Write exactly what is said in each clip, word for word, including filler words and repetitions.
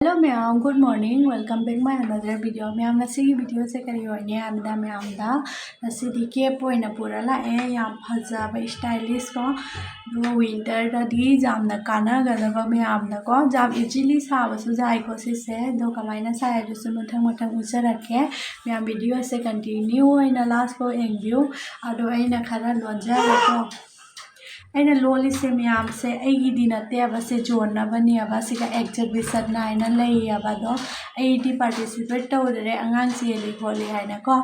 Hello ꯃꯌꯥꯝ, good morning, welcome back my another video. ꯃꯌꯥꯝ, ꯉꯁꯤꯒꯤ videoꯁꯦ ꯀꯔꯤ ꯑꯣꯏꯅꯤ ꯍꯥꯏꯕꯗ, ꯃꯌꯥꯝꯗ ꯉꯁꯤꯗꯤ cap ꯑꯣꯏꯅ ꯄꯨꯔ ꯂꯥꯛꯑꯦ꯫ ꯌꯥꯝ ꯐꯖꯕ, stylish ꯀꯣ, ꯑꯗꯨꯒ winterꯗꯗꯤ ꯌꯥꯝꯅ ꯀꯥꯟꯅꯒꯗꯕ ꯃꯌꯥꯝꯗꯀꯣ, ꯌꯥꯝ easily ꯁꯥꯕꯁꯨ ꯌꯥꯏꯀꯣ ꯁꯤꯁꯦ꯫ ꯑꯗꯣ ꯀꯃꯥꯏꯅ ꯁꯥꯏ ꯍꯥꯏꯕꯗꯨꯁꯨ ꯃꯊꯪ ꯃꯊꯪ ꯎꯠꯆꯔꯛꯀꯦ꯫ ꯃꯌꯥꯝ, videoꯁꯦ continue ꯑꯣꯏꯅ last ꯐꯥꯎ ꯌꯦꯡꯕꯤꯌꯨ꯫ ꯑꯗꯣ ꯑꯩꯅ ꯈꯔ ꯂꯣꯟꯖꯔꯦꯀꯣ꯫ ꯑꯩꯅ ꯂꯣꯜꯂꯤꯁꯦ ꯃꯌꯥꯝꯁꯦ ꯑꯩꯒꯤꯗꯤ ꯅꯠꯇꯦꯕ, ꯁꯦ ꯌꯣꯟꯅꯕꯅꯦꯕ꯫ ꯁꯤꯒ exhibition ꯍꯥꯏꯅ ꯂꯩꯌꯦꯕ, ꯑꯗꯣ ꯑꯩꯗꯤ participate ꯇꯧꯗꯔꯦ, ꯑꯉꯥꯡ ꯆꯦꯜꯂꯤ ꯈꯣꯠꯂꯤ ꯍꯥꯏꯅꯀꯣ꯫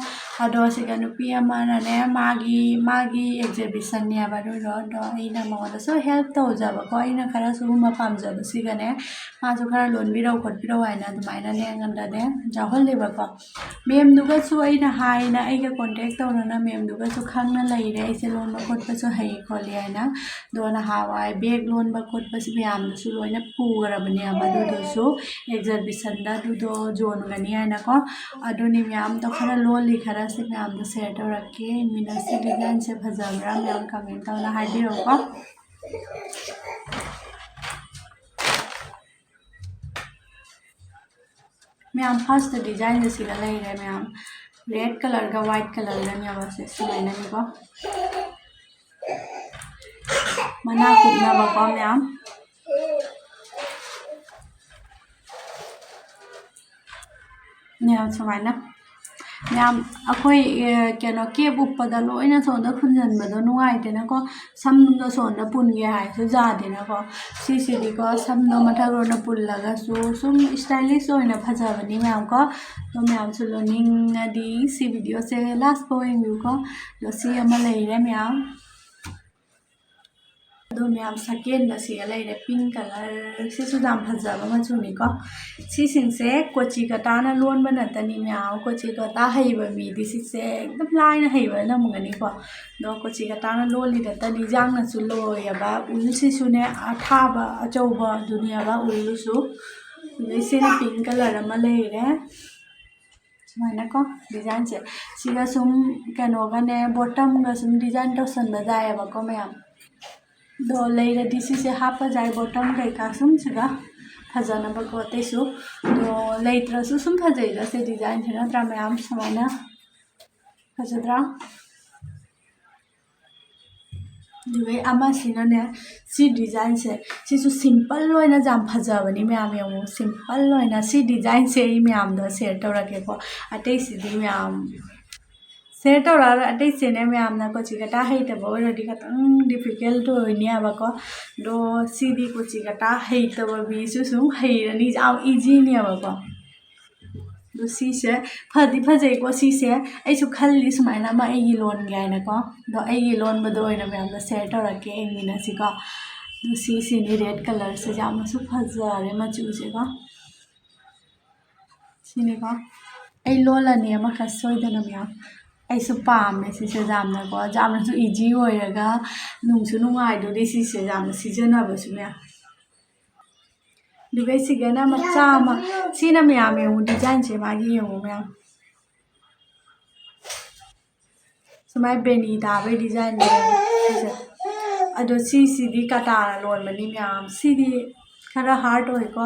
ꯑꯗꯣ ꯁꯤꯒ ꯅꯨꯄꯤ ꯑꯃꯅꯅꯦ, ꯃꯥꯒꯤ, ꯃꯥꯒꯤ exhibitionꯅꯦꯕ ꯑꯗꯨꯗꯣ꯫ ꯑꯗꯣ ꯑꯩꯅ ꯃꯉꯣꯟꯗꯁꯨ help ꯇꯧꯖꯕꯀꯣ, ꯑꯩꯅ ꯈꯔ ꯁꯤꯒꯨꯝꯕ ꯄꯥꯝꯖꯕꯁꯤꯒꯅꯦ, ꯃꯥꯁꯨ ꯈꯔ ꯂꯣꯟꯕꯤꯔꯛꯎ ꯈꯣꯠꯄꯤꯔꯛꯎ ꯍꯥꯏꯅ ꯑꯗꯨꯃꯥꯏꯅꯅꯦ ꯑꯩꯉꯣꯟꯗꯅꯦ ꯌꯥꯎꯍꯜꯂꯦꯕꯀꯣ꯫ Ma'amꯗꯨꯒꯁꯨ ꯑꯩꯅ ꯍꯥꯏꯅ, ꯑꯩꯒ contact ꯇꯧꯅꯅ ma'amꯗꯨꯒꯁꯨ ꯈꯪꯅ ꯂꯩꯔꯦ, ꯑꯩꯁꯦ ꯂꯣꯟꯕ ꯈꯣꯠꯄꯁꯨ ꯍꯩ ꯈꯣꯠꯂꯤ ꯍꯥꯏꯅ꯫ ꯑꯗꯣ ꯅꯍꯥꯟꯋꯥꯏ bag ꯂꯣꯟꯕ ꯈꯣꯠꯄꯁꯤ ꯃꯌꯥꯝꯗꯨꯁꯨ ꯂꯣꯏꯅ ꯄꯨꯈ꯭ꯔꯕꯅꯦꯕ, ꯑꯗꯨꯗꯨꯁꯨ exhibitionꯗ ꯑꯗꯨꯗꯣ ꯌꯣꯟꯒꯅꯤ ꯍꯥꯏꯅꯀꯣ꯫ ꯑꯗꯨꯅꯤ ꯃꯌꯥꯝꯗꯣ ꯈꯔ ꯂꯣꯜꯂꯤ, ꯈꯔꯁꯦ ꯃꯌꯥꯝꯗ share ꯇꯧꯔꯛꯀꯦ꯫ ꯃꯤꯅꯁꯤ designꯁꯦ ꯐꯖꯕ꯭ꯔꯥ ꯃꯌꯥꯝ comment ꯇꯧꯅ ꯍꯥꯏꯕꯤꯔꯛꯎꯀꯣ꯫ ꯃꯌꯥꯝ, first designꯁꯦ ꯁꯤꯒ ꯂꯩꯔꯦ ꯃꯌꯥꯝ, red colourꯒ white colourꯒꯅꯦꯕ ꯁꯦ, ꯁꯨꯃꯥꯏꯅꯅꯤꯀꯣ꯫ ꯃꯅꯥ ꯀꯨꯞꯅꯕꯀꯣ ꯃꯌꯥꯝ꯫ ꯃꯌꯥꯝ ꯁꯨꯃꯥꯏꯅ, ꯃꯌꯥꯝ ꯑꯩꯈꯣꯏ, ꯑꯦ, ꯀꯩꯅꯣ cap ꯎꯞꯄꯗ ꯂꯣꯏꯅ ꯁꯣꯝꯗ ꯈꯨꯟꯖꯟꯕꯗꯣ ꯅꯨꯡꯉꯥꯏꯇꯦꯅꯀꯣ, ꯁꯝꯗꯣ ꯁꯣꯝꯗ ꯄꯨꯟꯒꯦ ꯍꯥꯏꯔꯁꯨ ꯌꯥꯗꯦꯅꯀꯣ꯫ ꯁꯤꯁꯤꯗꯤꯀꯣ ꯁꯝꯗꯣ ꯃꯊꯛꯔꯣꯝꯗ ꯄꯨꯜꯂꯒꯁꯨ ꯁꯨꯝ stylish ꯑꯣꯏꯅ ꯐꯖꯕꯅꯤ ꯃꯌꯥꯝꯀꯣ꯫ ꯑꯗꯣ ꯃꯌꯥꯝꯁꯨ ꯂꯣꯟꯅꯤꯡꯉꯗꯤ ꯁꯤ videoꯁꯦ last ꯐꯥꯎ ꯌꯦꯡꯕꯤꯌꯨꯀꯣ꯫ ꯑꯗꯣ ꯁꯤ ꯑꯃ ꯂꯩꯔꯦ ꯃꯌꯥꯝ꯫ ꯑꯗꯣ ꯃꯌꯥꯝ, secondꯗ ꯁꯤꯒ ꯂꯩꯔꯦ, pink colour꯫ ꯁꯤꯁꯨ ꯌꯥꯝ ꯐꯖꯕ ꯃꯆꯨꯅꯤꯀꯣ꯫ ꯁꯤꯁꯤꯡꯁꯦ ꯀꯣꯆꯤ ꯀꯇꯥꯅ ꯂꯣꯟꯕ ꯅꯠꯇꯅꯤ ꯃꯌꯥꯝ, ꯀꯣꯆꯤ ꯀꯇꯥ ꯍꯩꯕ ꯃꯤꯗꯤ ꯁꯤꯁꯦ ꯑꯗꯨꯝ ꯂꯥꯏꯅ ꯍꯩꯕ ꯉꯝꯒꯅꯤꯀꯣ꯫ ꯑꯗꯣ ꯀꯣꯆꯤ ꯀꯇꯥꯅ ꯂꯣꯜꯂꯤ ꯅꯠꯇꯅꯤ, ꯌꯥꯡꯅꯁꯨ ꯂꯣꯏꯌꯦꯕ꯫ ꯎꯜꯁꯤꯁꯨꯅꯦ ꯑꯊꯥꯕ ꯑꯆꯧꯕ ꯑꯗꯨꯅꯦꯕ ꯎꯜꯗꯨꯁꯨ꯫ ꯑꯗꯩ ꯁꯤꯅ pink colour ꯑꯃ ꯂꯩꯔꯦ꯫ ꯁꯨꯃꯥꯏꯅꯀꯣ, designꯁꯦ ꯁꯤꯒ ꯁꯨꯝ ꯀꯩꯅꯣꯒꯅꯦ, bottomꯒ ꯁꯨꯝ design ꯇꯧꯁꯟꯕ ꯌꯥꯏꯌꯦꯕꯀꯣ ꯃꯌꯥꯝ꯫ ꯑꯗꯣ ꯂꯩꯔꯗꯤ ꯁꯤꯁꯦ ꯍꯥꯞꯄ ꯌꯥꯏ, bottom ꯀꯩꯀꯥ ꯁꯨꯝ ꯁꯤꯒ ꯐꯖꯅꯕꯀꯣ ꯑꯇꯩꯁꯨ꯫ ꯑꯗꯣ ꯂꯩꯇ꯭ꯔꯁꯨ ꯁꯨꯝ ꯐꯖꯩꯗ ꯁꯤ ꯗꯤꯖꯥꯏꯟꯁꯦ, ꯅꯠꯇ꯭ꯔꯥ ꯃꯌꯥꯝ? ꯁꯨꯃꯥꯏꯅ ꯐꯖꯗ꯭ꯔꯥ? ꯑꯗꯨꯒ ꯑꯃꯁꯤꯅꯅꯦ, ꯁꯤ ꯗꯤꯖꯥꯏꯟꯁꯦ, ꯁꯤꯁꯨ ꯁꯤꯝꯄꯜ ꯑꯣꯏꯅ ꯌꯥꯝ ꯐꯖꯕꯅꯤ ꯃꯌꯥꯝ, ꯌꯦꯡꯉꯨ꯫ ꯁꯤꯝꯄꯜ ꯑꯣꯏꯅ ꯁꯤ ꯗꯤꯖꯥꯏꯟꯁꯦ ꯑꯩ ꯃꯌꯥꯝꯗ ꯁꯤꯌꯔ ꯇꯧꯔꯛꯀꯦꯀꯣ꯫ ꯑꯇꯩꯁꯤꯗꯤ ꯃꯌꯥꯝ ꯁꯤꯌꯔ ꯇꯧꯔꯛꯑꯔꯣꯏ꯫ ꯑꯇꯩꯁꯤꯅꯦ ꯃꯌꯥꯝꯅ ꯀꯣꯆꯤ ꯀꯇꯥ ꯍꯩꯇꯕ ꯑꯣꯏꯔꯗꯤ ꯈꯤꯇꯪ ꯗꯤꯐꯤꯀꯜꯠ ꯑꯣꯏꯅꯦꯕꯀꯣ꯫ ꯑꯗꯣ ꯁꯤꯗꯤ ꯀꯣꯆꯤ ꯀꯇꯥ ꯍꯩꯇꯕ ꯃꯤꯁꯨ ꯁꯨꯝ ꯍꯩꯔꯅꯤ, ꯌꯥꯝ ꯏꯖꯤꯅꯦꯕꯀꯣ꯫ ꯑꯗꯣ ꯁꯤꯁꯦ ꯐꯗꯤ ꯐꯖꯩꯀꯣ꯫ ꯁꯤꯁꯦ ꯑꯩꯁꯨ ꯈꯜꯂꯤ ꯁꯨꯃꯥꯏꯅ ꯑꯃ ꯑꯩꯒꯤ ꯂꯣꯟꯒꯦ ꯍꯥꯏꯅꯀꯣ꯫ ꯑꯗꯣ ꯑꯩꯒꯤ ꯂꯣꯟꯕꯗꯣ ꯑꯣꯏꯅ ꯃꯌꯥꯝꯗ ꯁꯤꯌꯔ ꯇꯧꯔꯛꯀꯦ, ꯌꯦꯡꯃꯤꯟꯅꯁꯤꯀꯣ꯫ ꯑꯗꯣ ꯁꯤꯁꯤꯅꯤ ꯔꯦꯗ ꯀꯂꯔꯁꯦ, ꯌꯥꯝꯅꯁꯨ ꯐꯖꯔꯦ ꯃꯆꯨꯁꯦꯀꯣ꯫ ꯁꯤꯅꯤꯀꯣ꯫ ꯑꯩ ꯂꯣꯜꯂꯅꯤ ꯑꯃꯈꯛ ꯁꯣꯏꯗꯅ ꯃꯌꯥꯝ꯫ ꯑꯩꯁꯨ ꯄꯥꯝꯃꯦ ꯁꯤꯁꯦ ꯌꯥꯝꯅꯀꯣ꯫ ꯌꯥꯝꯅꯁꯨ ꯏꯖꯤ ꯑꯣꯏꯔꯒ ꯅꯨꯡꯁꯨ ꯅꯨꯡꯉꯥꯏꯗꯣꯔꯤ ꯁꯤꯁꯦ, ꯌꯥꯝꯅ ꯁꯤꯖꯤꯟꯅꯕꯁꯨ ꯃꯌꯥꯝ꯫ ꯑꯗꯨꯒ ꯁꯤꯒꯅ ꯃꯆꯥ ꯑꯃ, ꯁꯤꯅ ꯃꯌꯥꯝ ꯌꯦꯡꯉꯨ, ꯗꯤꯖꯥꯏꯟꯁꯦ ꯃꯥꯒꯤ ꯌꯦꯡꯉꯨ ꯃꯌꯥꯝ꯫ ꯁꯨꯃꯥꯏ ꯕꯦꯅꯤ ꯇꯥꯕꯩ ꯗꯤꯖꯥꯏꯟꯅꯦ ꯁꯤꯁꯦ꯫ ꯑꯗꯣ ꯁꯤꯁꯤꯗꯤ ꯀꯇꯥꯅ ꯂꯣꯟꯕꯅꯤ ꯃꯌꯥꯝ꯫ ꯁꯤꯗꯤ ꯈꯔ ꯍꯥꯔꯠ ꯑꯣꯏꯀꯣ꯫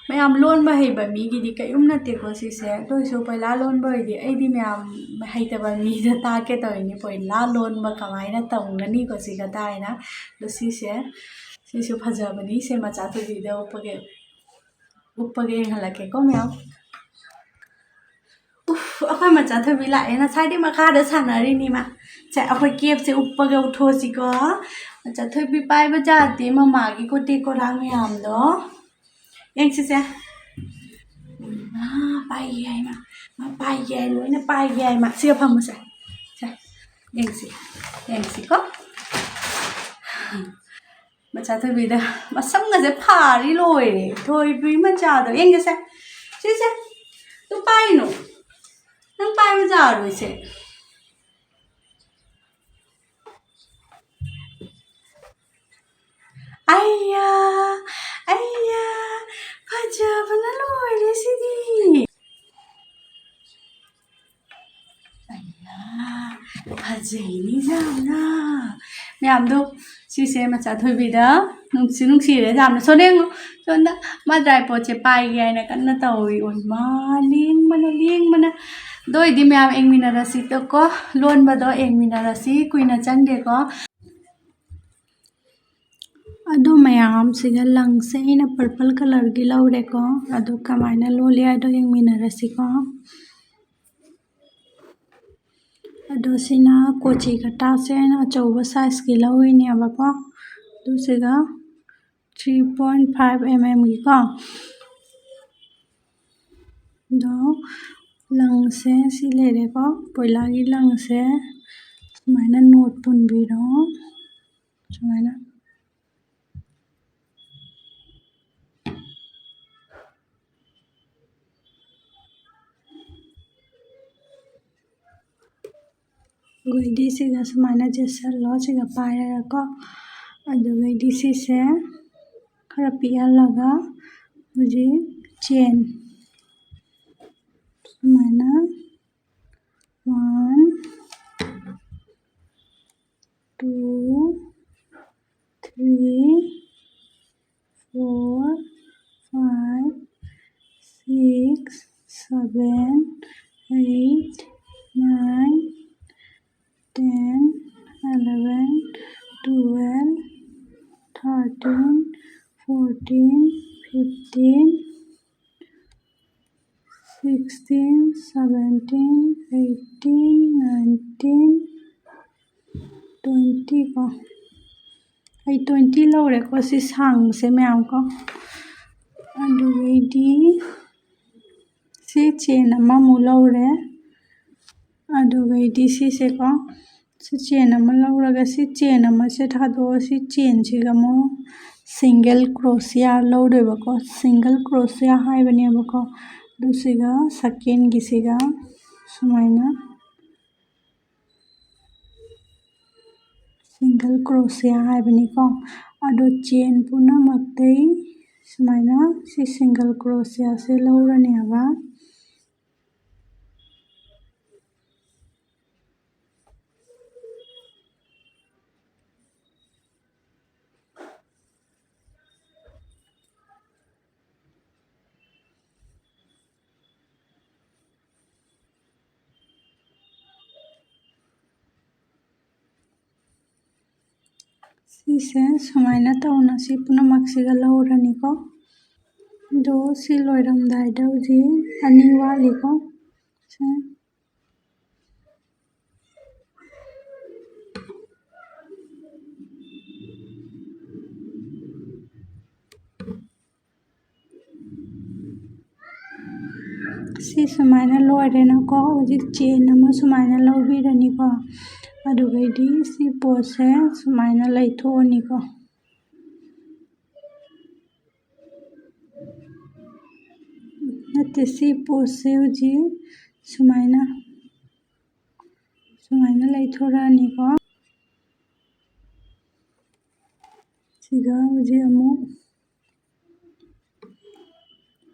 ꯃꯌꯥꯝ ꯂꯣꯟꯕ ꯍꯩꯕ ꯃꯤꯒꯤꯗꯤ ꯀꯩꯝ ꯅꯠꯇꯦꯀꯣ ꯁꯤꯁꯦ꯫ ꯑꯗꯨ ꯑꯣꯏꯁꯨ ꯄꯣꯏꯂꯥ ꯂꯣꯟꯕ ꯑꯣꯏꯗꯤ ꯑꯩꯗꯤ ꯃꯌꯥꯝ ꯍꯩꯇꯕ ꯃꯤꯗ ꯇꯥꯛꯀꯦ ꯇꯧꯔꯤꯅꯤ, ꯄꯣꯏꯂꯥ ꯂꯣꯟꯕ ꯀꯃꯥꯏꯅ ꯇꯧꯅꯒꯅꯤꯀꯣ ꯁꯤ ꯀꯇꯥ ꯍꯥꯏꯅ꯫ ꯑꯗꯣ ꯁꯤꯁꯦ, ꯁꯤꯁꯨ ꯐꯖꯕꯅꯤ꯫ ꯁꯦ ꯃꯆꯥ ꯊꯣꯏꯕꯤꯗ ꯎꯞꯄꯒꯦ, ꯎꯞꯄꯒ ꯌꯦꯡꯍꯜꯂꯛꯀꯦꯀꯣ ꯃꯌꯥꯝ꯫ ꯎꯐ, ꯑꯩꯈꯣꯏ ꯃꯆꯥ ꯊꯣꯏꯕꯤ ꯂꯥꯛꯑꯦ꯫ ꯉꯁꯥꯏꯗꯤ ꯃꯈꯥꯗ ꯁꯥꯟꯅꯔꯤꯅꯤ ꯃꯥ꯫ ꯁꯦ, ꯑꯩꯈꯣꯏ ꯀꯦꯞꯁꯦ ꯎꯞꯄꯒ ꯎꯠꯊꯣꯛꯑꯁꯤꯀꯣ꯫ ꯃꯆꯥ ꯊꯣꯏꯕꯤ ꯄꯥꯏꯕ ꯌꯥꯗꯦ ꯃꯃꯥꯒꯤ ꯀꯣꯇꯦꯛ ꯀꯣꯔꯥꯡ ꯃꯌꯥꯝꯗꯣ꯫ ꯌꯦꯡꯁꯤꯁꯦ꯫ ꯃꯥ ꯄꯥꯏꯒꯦ ꯍꯥꯏ ꯃꯥ꯫ ꯃꯥ ꯄꯥꯏꯒꯦ ꯍꯥꯏ, ꯂꯣꯏꯅ ꯄꯥꯏꯒꯦ ꯍꯥꯏ ꯃꯥ꯫ ꯁꯤꯗ ꯐꯝꯃꯨꯁꯦ꯫ ꯁꯦ, ꯌꯦꯡꯁꯤ꯫ ꯌꯦꯡꯁꯤꯀꯣ꯫ ꯃꯆꯥ ꯊꯣꯏꯕꯤꯗ ꯃꯁꯝꯒꯁꯦ ꯐꯥꯔꯤ ꯂꯣꯏꯔꯦ꯫ ꯊꯣꯏꯕꯤ ꯃꯆꯥꯗꯣ ꯌꯦꯡꯒꯦꯁꯦ꯫ ꯁꯤꯁꯦ꯫ ꯑꯗꯨ ꯄꯥꯏꯅꯨ꯫ ꯅꯪ ꯄꯥꯏꯕ ꯌꯥꯔꯣꯏꯁꯦ꯫ ꯑꯩꯌꯥ, ꯑꯩꯌꯥ, ꯐꯖꯕꯅ ꯂꯣꯏꯔꯦ ꯁꯤꯗꯤ꯫ ꯑꯩꯌꯥ, ꯐꯖꯩꯅꯦ ꯌꯥꯝꯅ꯫ ꯃꯌꯥꯝꯗꯣ, ꯁꯤꯁꯦ ꯃꯆꯥ ꯊꯣꯏꯕꯤꯗ ꯅꯨꯡꯁꯤ ꯅꯨꯡꯁꯤꯔꯦ ꯌꯥꯝꯅ꯫ ꯁꯣꯝꯗ ꯌꯦꯡꯉꯨ, ꯁꯣꯝꯗ ꯃꯥ tripodꯁꯦ ꯄꯥꯏꯒꯦ ꯍꯥꯏꯅ ꯀꯟꯅ ꯇꯧꯔꯤ꯫ ꯑꯣꯏ ꯃꯥ, ꯂꯦꯡꯕꯅ, ꯂꯦꯡꯕꯅ꯫ ꯑꯗꯨ ꯑꯣꯏꯗꯤ ꯃꯌꯥꯝ ꯌꯦꯡꯃꯤꯟꯅꯔꯁꯤꯀꯣ, ꯂꯣꯟꯕꯗꯣ ꯌꯦꯡꯃꯤꯟꯅꯔꯁꯤ, ꯀꯨꯏꯅ ꯆꯪꯗꯦꯀꯣ꯫ ꯑꯗꯨ ꯃꯌꯥꯝꯁꯤꯒ ꯂꯪꯁꯦ ꯑꯩꯅ purple colourꯒꯤ ꯂꯧꯔꯦꯀꯣ꯫ ꯑꯗꯨ ꯀꯃꯥꯏꯅ ꯂꯣꯜꯂꯤ ꯍꯥꯏꯗꯣ ꯌꯦꯡꯃꯤꯟꯅꯔꯁꯤꯀꯣ꯫ ꯑꯗꯣ ꯁꯤꯅ ꯀꯣꯆꯤ ꯀꯇꯥꯁꯦ ꯑꯩꯅ ꯑꯆꯧꯕ sizeꯀꯤ ꯂꯧꯔꯤꯅꯦꯕꯀꯣ꯫ ꯑꯗꯨꯁꯤꯒ three point five mmꯒꯤꯀꯣ꯫ ꯑꯗꯣ ꯂꯪꯁꯦ ꯁꯤ ꯂꯩꯔꯦꯀꯣ꯫ ꯄꯣꯏꯂꯥꯒꯤ ꯂꯪꯁꯦ ꯁꯨꯃꯥꯏꯅ knot ꯄꯨꯟꯕꯤꯔꯣ꯫ ꯁꯨꯃꯥꯏꯅ꯫ ꯑꯗꯨꯒꯩꯗꯤ ꯁꯤꯒ ꯁꯨꯃꯥꯏꯅ ꯆꯦꯠꯁꯜꯂꯣ, ꯁꯤꯒ ꯄꯥꯏꯔꯒꯀꯣ꯫ ꯑꯗꯨꯒꯩꯗꯤ ꯁꯤꯁꯦ ꯈꯔ ꯄꯤꯛꯍꯜꯂꯒ ꯍꯧꯖꯤꯛ chain ꯁꯨꯃꯥꯏꯅ one, two, three, four, five, six, seven, eight, nine, ten, eleven, twelve, thirteen, fourteen, fifteen, sixteen, seventeen, eighteen, nineteen, twenty ꯀꯣ꯫ ꯑꯩ twenty ꯂꯧꯔꯦꯀꯣ, ꯁꯤ ꯁꯥꯡꯕꯁꯦ ꯃꯌꯥꯝ ꯀꯣ꯫ ꯑꯗꯨꯒꯩꯗꯤ ꯁꯤ chain ꯑꯃꯃꯨꯛ ꯂꯧꯔꯦ꯫ ꯑꯗꯨꯒꯩꯗꯤ ꯁꯤꯁꯦꯀꯣ, ꯁꯤ chain ꯑꯃ ꯂꯧꯔꯒ ꯁꯤ chain ꯑꯃꯁꯦ ꯊꯥꯗꯣꯛꯑ ꯁꯤ chainꯁꯤꯒ ꯑꯃꯨꯛ single crochet ꯂꯧꯗꯣꯏꯕꯀꯣ꯫ Single crochet ꯍꯥꯏꯕꯅꯦꯕꯀꯣ꯫ ꯑꯗꯨꯁꯤꯒ secondꯒꯤꯁꯤꯒ ꯁꯨꯃꯥꯏꯅ single crochet ꯍꯥꯏꯕꯅꯤꯀꯣ꯫ ꯑꯗꯣ chain ꯄꯨꯝꯅꯃꯛꯇꯩ ꯁꯨꯃꯥꯏꯅ ꯁꯤ single crochetsꯦ ꯂꯧꯔꯅꯦꯕ꯫ ꯁꯤꯁꯦ ꯁꯨꯃꯥꯏꯅ ꯇꯧꯅ ꯁꯤ ꯄꯨꯝꯅꯃꯛꯁꯤꯒ ꯂꯧꯔꯅꯤꯀꯣ꯫ ꯑꯗꯣ ꯁꯤ ꯂꯣꯏꯔꯝꯗꯥꯏꯗ ꯍꯧꯖꯤꯛ ꯑꯅꯤ ꯋꯥꯠꯂꯤꯀꯣ꯫ ꯁꯦ꯫ ꯁꯤ ꯁꯨꯃꯥꯏꯅ ꯂꯣꯏꯔꯦꯅꯀꯣ꯫ ꯍꯧꯖꯤꯛ ꯆꯦꯟ ꯑꯃ ꯁꯨꯃꯥꯏꯅ ꯂꯧꯕꯤꯔꯅꯤꯀꯣ꯫ ꯑꯗꯨꯒꯩꯗꯤ ꯁꯤ ꯄꯣꯠꯁꯦ ꯁꯨꯃꯥꯏꯅ ꯂꯩꯊꯣꯛꯑꯅꯤꯀꯣ꯫ ꯅꯠꯇꯦ, ꯁꯤ ꯄꯣꯠꯁꯦ ꯍꯧꯖꯤꯛ ꯁꯨꯃꯥꯏꯅ, ꯁꯨꯃꯥꯏꯅ ꯂꯩꯊꯣꯔꯛꯑꯅꯤꯀꯣ꯫ ꯁꯤꯒ ꯍꯧꯖꯤꯛ ꯑꯃꯨꯛ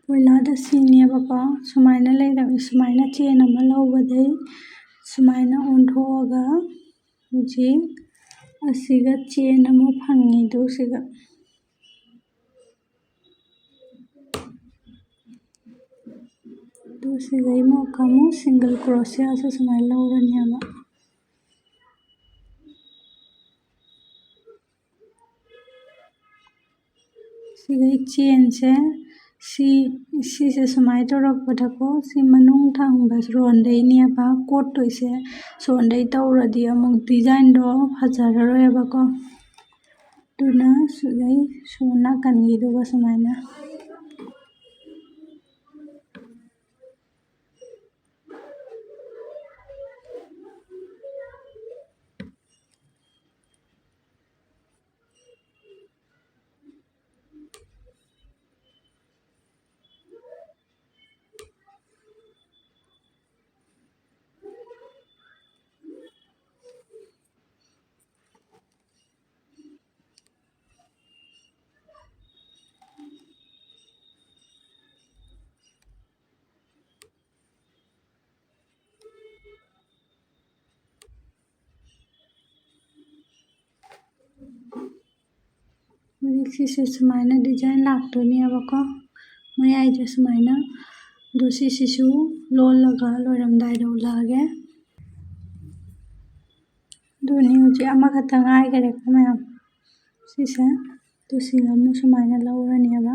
ꯄꯣꯏꯂꯥꯗ ꯁꯤꯅꯦꯕꯀꯣ꯫ ꯁꯨꯃꯥꯏꯅ ꯂꯩꯔꯝꯃꯤ, ꯁꯨꯃꯥꯏꯅ ꯆꯦꯟ ꯑꯃ ꯂꯧꯕꯗꯩ ꯁꯨꯃꯥꯏꯅ ꯑꯣꯟꯊꯣꯛꯑꯒ ꯍꯧꯖꯤꯛ ꯑꯁꯤꯒ ꯆꯦꯟ ꯑꯃ ꯐꯪꯉꯤ꯫ ꯑꯗꯨ ꯁꯤꯒ, ꯑꯗꯨ ꯁꯤꯒ ꯑꯃꯨꯛ ꯑꯃꯨꯛ single crocheaꯁꯦ ꯁꯨꯃꯥꯏꯅ ꯂꯧꯔꯅꯦꯕ꯫ ꯁꯤꯒꯤ ꯆꯦꯟꯁꯦ, ꯁꯤ, ꯁꯤꯁꯦ ꯁꯨꯃꯥꯏꯅ ꯇꯧꯔꯛꯄꯗꯀꯣ, ꯁꯤ ꯃꯅꯨꯡ ꯊꯪꯕ ꯔꯣꯟꯗꯩꯅꯦꯕ ꯀꯣꯠꯇꯣꯏꯁꯦ꯫ ꯁꯣꯟꯗꯩ ꯇꯧꯔꯗꯤ ꯑꯃꯨꯛ designꯗꯣ ꯐꯖꯔꯔꯣꯏꯕꯀꯣ꯫ ꯑꯗꯨꯅ ꯁꯤꯒꯩ ꯁꯣꯝ ꯅꯥꯀꯟꯒꯤꯗꯨꯒ ꯁꯨꯃꯥꯏꯅ ꯍꯧꯖꯤꯛ ꯁꯤꯁꯦ ꯁꯨꯃꯥꯏꯅ design ꯂꯥꯛꯇꯣꯏꯅꯦꯕꯀꯣ, ꯃꯌꯥꯏꯗ ꯁꯨꯃꯥꯏꯅ꯫ ꯑꯗꯣ ꯁꯤꯁꯤꯁꯨ ꯂꯣꯜꯂꯒ ꯂꯣꯏꯔꯝꯗꯥꯏꯗ ꯎꯠꯂꯛꯑꯒꯦ꯫ ꯑꯗꯨꯅꯤ, ꯍꯧꯖꯤꯛ ꯑꯃꯈꯛꯇ ꯉꯥꯏꯈꯔꯦꯀꯣ ꯃꯌꯥꯝ꯫ ꯁꯤꯁꯦ, ꯑꯗꯨ ꯁꯤꯒ ꯑꯃꯨꯛ ꯁꯨꯃꯥꯏꯅ ꯂꯧꯔꯅꯦꯕ꯫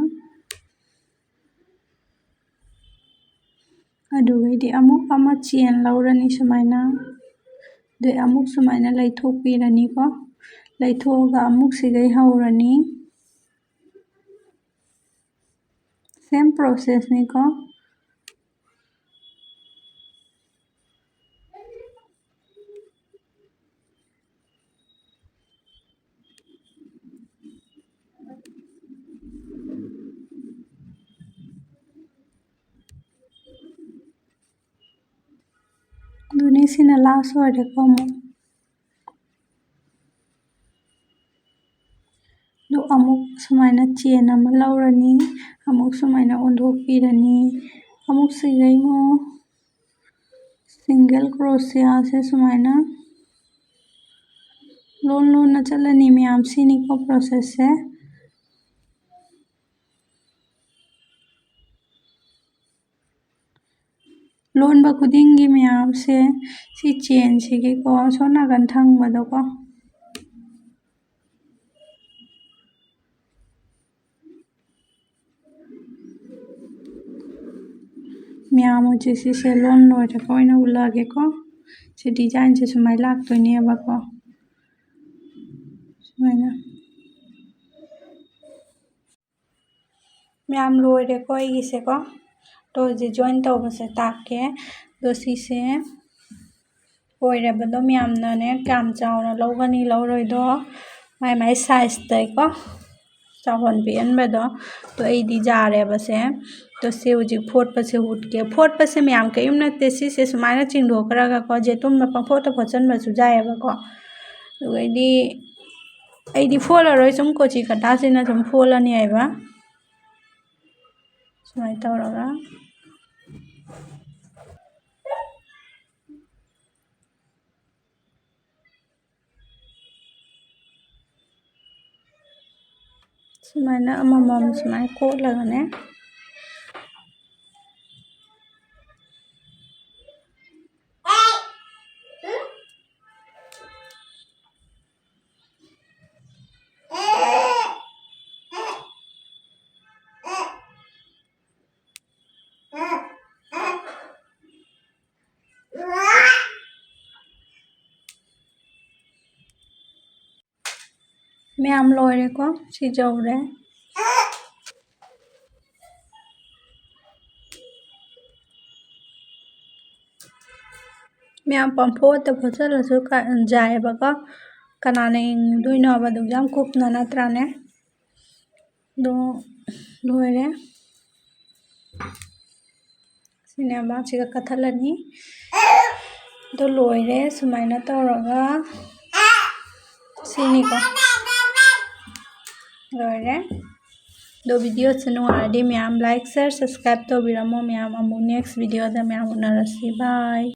ꯑꯗꯨꯒꯩꯗꯤ ꯑꯃꯨꯛ ꯑꯃ ꯆꯦꯟ ꯂꯧꯔꯅꯤ ꯁꯨꯃꯥꯏꯅ, ꯑꯗꯩ ꯑꯃꯨꯛ ꯁꯨꯃꯥꯏꯅ ꯂꯩꯊꯣꯛꯄꯤꯔꯅꯤꯀꯣ꯫ ꯂꯩꯊꯣꯛꯑꯒ ꯑꯃꯨꯛ ꯁꯤꯒꯩ ꯍꯧꯔꯅꯤ꯫ Same process ꯅꯤꯀꯣ꯫ ꯑꯗꯨꯅꯤ, ꯁꯤꯅ last ꯑꯣꯏꯔꯦꯀꯣ꯫ ꯑꯃꯨꯛ ꯑꯗꯨ ꯑꯃꯨꯛ ꯁꯨꯃꯥꯏꯅ ꯆꯦꯟ ꯑꯃ ꯂꯧꯔꯅꯤ, ꯑꯃꯨꯛ ꯁꯨꯃꯥꯏꯅ ꯑꯣꯟꯊꯣꯛꯄꯤꯔꯅꯤ꯫ ꯑꯃꯨꯛ ꯁꯤꯒꯩ ꯑꯃꯨꯛ single crochet ꯁꯦ ꯁꯨꯃꯥꯏꯅ ꯂꯣꯟ ꯂꯣꯟꯅ ꯆꯠꯂꯅꯤ ꯃꯌꯥꯝ꯫ ꯁꯤꯅꯤꯀꯣ process ꯁꯦ꯫ ꯂꯣꯟꯕ ꯈꯨꯗꯤꯡꯒꯤ ꯃꯌꯥꯝꯁꯦ ꯁꯤ ꯆꯦꯟꯁꯤꯒꯤꯀꯣ ꯑꯁꯣꯝ ꯅꯥꯀꯟ ꯊꯪꯕꯗꯀꯣ ꯃꯌꯥꯝ ꯍꯧꯖꯤꯛ ꯁꯤꯁꯦ ꯂꯣꯟ ꯂꯣꯏꯔꯒ ꯑꯣꯏꯅ ꯎꯠꯂꯛꯑꯒꯦꯀꯣ꯫ ꯁꯤ design ꯁꯦ ꯁꯨꯃꯥꯏꯅ ꯂꯥꯛꯇꯣꯏꯅꯦꯕꯀꯣ꯫ ꯁꯨꯃꯥꯏꯅ꯫ ꯃꯌꯥꯝ ꯂꯣꯏꯔꯦꯀꯣ ꯑꯩꯒꯤꯁꯦꯀꯣ꯫ ꯑꯗꯣ ꯍꯧꯖꯤꯛ join ꯇꯧꯕꯁꯦ ꯇꯥꯛꯀꯦ꯫ ꯑꯗꯣ ꯁꯤꯁꯦ ꯑꯣꯏꯔꯕꯗꯣ ꯃꯌꯥꯝꯅꯅꯦ ꯀꯌꯥꯝ ꯆꯥꯎꯅ ꯂꯧꯒꯅꯤ ꯂꯧꯔꯣꯏꯗꯣ ꯃꯥꯏ ꯃꯥꯏ size ꯇꯩꯀꯣ ꯆꯥꯎꯍꯟ ꯄꯤꯛꯍꯟꯕꯗꯣ꯫ ꯑꯗꯣ ꯑꯩꯗꯤ ꯌꯥꯔꯦꯕꯁꯦ꯫ ꯑꯗꯣ ꯁꯤ ꯍꯧꯖꯤꯛ ꯐꯣꯠꯄꯁꯦ ꯎꯠꯀꯦ꯫ ꯐꯣꯠꯄꯁꯦ ꯃꯌꯥꯝ ꯀꯔꯤꯝ ꯅꯠꯇꯦ꯫ ꯁꯤꯁꯦ ꯁꯨꯃꯥꯏꯅ ꯆꯤꯡꯊꯣꯛꯈ꯭ꯔꯒꯀꯣ ꯌꯦꯇꯨꯝꯅ ꯄꯪꯐꯣꯠꯇ ꯐꯣꯠꯆꯟꯕꯁꯨ ꯌꯥꯏꯑꯕꯀꯣ꯫ ꯑꯗꯨꯒꯩꯗꯤ ꯑꯩꯗꯤ ꯐꯣꯠꯂꯔꯣꯏ, ꯁꯨꯝ ꯀꯣꯆꯤ ꯀꯇꯥꯁꯤꯅ ꯁꯨꯝ ꯐꯣꯠꯂꯅꯤ ꯍꯥꯏꯕ꯫ ꯁꯨꯃꯥꯏꯅ ꯇꯧꯔꯒ ꯁꯨꯃꯥꯏꯅ ꯑꯃꯃꯝ ꯁꯨꯃꯥꯏꯅ ꯀꯣꯠꯂꯒꯅꯦ꯫ ꯃꯌꯥꯝ ꯂꯣꯏꯔꯦꯀꯣ꯫ ꯁꯤ ꯌꯧꯔꯦ꯫ ꯃꯌꯥꯝ ꯄꯥꯡꯐꯣꯠꯇ ꯐꯣꯠꯆꯜꯂꯁꯨ ꯀ-, ꯌꯥꯏꯑꯕꯀꯣ꯫ ꯀꯅꯥꯅ ꯌꯦꯡꯗꯣꯏꯅꯣꯕ? ꯑꯗꯨꯛ ꯌꯥꯝ ꯀꯨꯞꯅ ꯅꯠꯇ꯭ꯔꯥꯅꯦ? ꯑꯗꯣ ꯂꯣꯏꯔꯦ꯫ ꯁꯤꯅꯦꯕ, ꯁꯤꯒ ꯀꯠꯊꯠꯂꯅꯤ꯫ ꯑꯗꯣ ꯂꯣꯏꯔꯦ꯫ ꯁꯨꯃꯥꯏꯅ ꯇꯧꯔꯒ ꯁꯤꯅꯤꯀꯣ꯫ ꯂꯣꯏꯔꯦ꯫ ꯑꯗꯣ videoꯁꯦ ꯅꯨꯡꯉꯥꯏꯔꯗꯤ ꯃꯌꯥꯝ like, share, subscribe ꯇꯧꯕꯤꯔꯝꯃꯣ ꯃꯌꯥꯝ꯫ ꯑꯃꯨꯛ next videoꯗ ꯃꯌꯥꯝ ꯎꯅꯔꯁꯤ꯫ Bye꯫